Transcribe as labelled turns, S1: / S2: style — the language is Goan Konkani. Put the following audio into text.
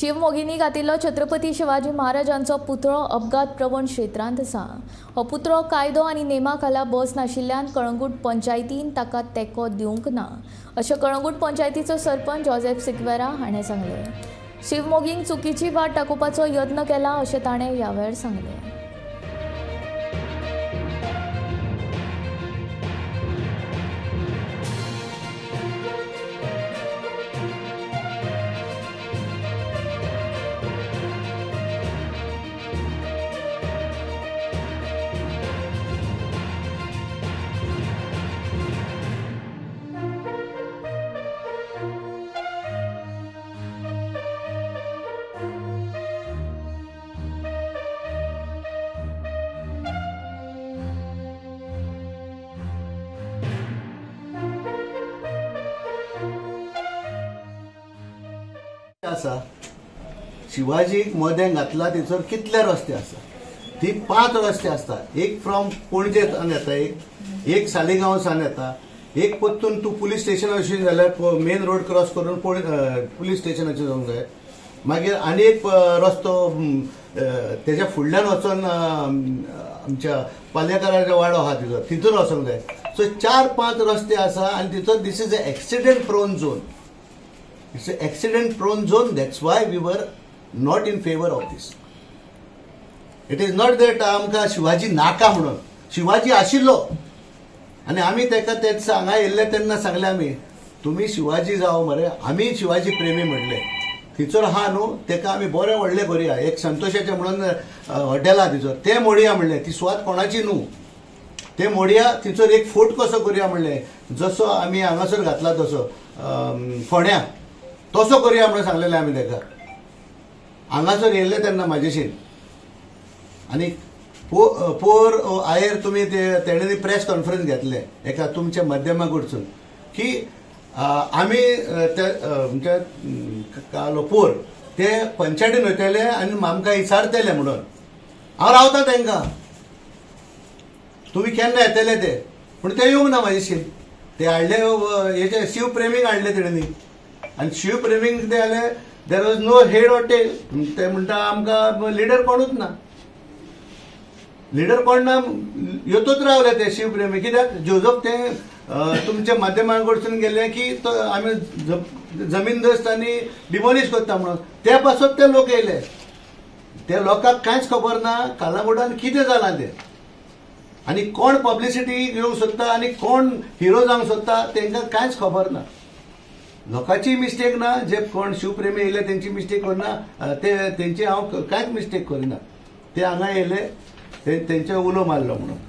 S1: शिवमोगिनी घातिल्लो छत्रपती शिवाजी महाराजांचो पुतळो अपघात प्रवण क्षेत्रांत आसा। हो पुतळो कायदो आनी नेमा खाला बस नाशिल्ल्यान कळंगूट पंचायतीन ताका तेंको दिवंक ना अशें कळंगूट पंचायतीचो सरपंच जोसेफ सिक्वेरा हाणें सांगलें। शिवमोगींक चुकीची वाट दाखोवपाचो यत्न केला अशें ताणें ह्या वेळार सांगलें।
S2: आसा शिवाजीक मदें घातला थंयसर कितले रस्ते आसा, ती 5 रस्ते आसता। एक फ्रॉम पणजे सान येता, एक सालिगांव सान येता, एक परतून तूं पुलीस स्टेशनाशी जाल्यार मेन रोड क्रॉस करून पुलीस स्टेशनाचेर वचूंक जाय। मागीर आनी एक रस्तो तेज्या फुडल्यान वचोन आमच्या पालयेकाराचो वाडो आहा तिचो तितून वचोंक जाय। सो 4-5 रस्ते आसा आनी तितून this is a accident prone zone. It's an accident prone zone, that's why we were not in favor of this. It is not that आमकां शिवाजी नाका म्हणून, शिवाजी आशिल्लो आनी आमी ताका तेच हांगा येयल्ले तेन्ना सांगलें आमी तुमी शिवाजी जावं मरे, आमी शिवाजी प्रेमी म्हणलें। थंयसर आहा न्हू ताका आमी बरें व्हडलें करुया, एक संतोशाचें म्हणून हॉटेल आहा थंयसर तें मोडया म्हणलें, ती सुवात कोणाची न्हू तें मोडया, थंयसर एक फोट कसो करुया म्हणलें, जसो आमी हांगासर घातला तसो फोण्या तसो करुया म्हणून सांगलेलें आमी ताका। हांगासर येयल्ले तेन्ना म्हाजेशीन आनी पोर आयर तुमी तेणें प्रेस कॉन्फरन्स घेतले एका तुमच्या माध्यमा कडसून की आमी ते म्हणजे काल पोर ते पंचायतीन वयतले आनी आमकां विचारतले म्हणून हांव रावता तांकां तुमी केन्ना येतले ते, पूण ते येवंक ना म्हाजेशीन। ते हाडले हेचे शिवप्रेमीक हाडले तेणें आनी शिवप्रेमीक ते जाल्यार there was no head or tail. ते म्हणटा आमकां लिडर कोणूच ना, लिडर कोण ना, येतूच रावले ते शिवप्रेमी। कित्याक जोजफ ते तुमच्या माध्यमा कडसून गेले की तो आमी जमीनदस्त आनी डिमोलिश करता म्हणून ते पासत ते लोक येयले। ते लोकांक कांयच खबर ना कालांगुटान कितें जालां तें आनी कोण पब्लिसिटी घेवंक सोदता आनी कोण हिरो जावंक सोदता तांकां कांयच खबर ना। लोकांची मिस्टेक ना, जे कोण शिवप्रेमी येयले तेंची मिस्टेक करना, ते तेंची हांव कांयच मिस्टेक करिना। ते हांगा येयले तेंचे उलो मारलो म्हणून।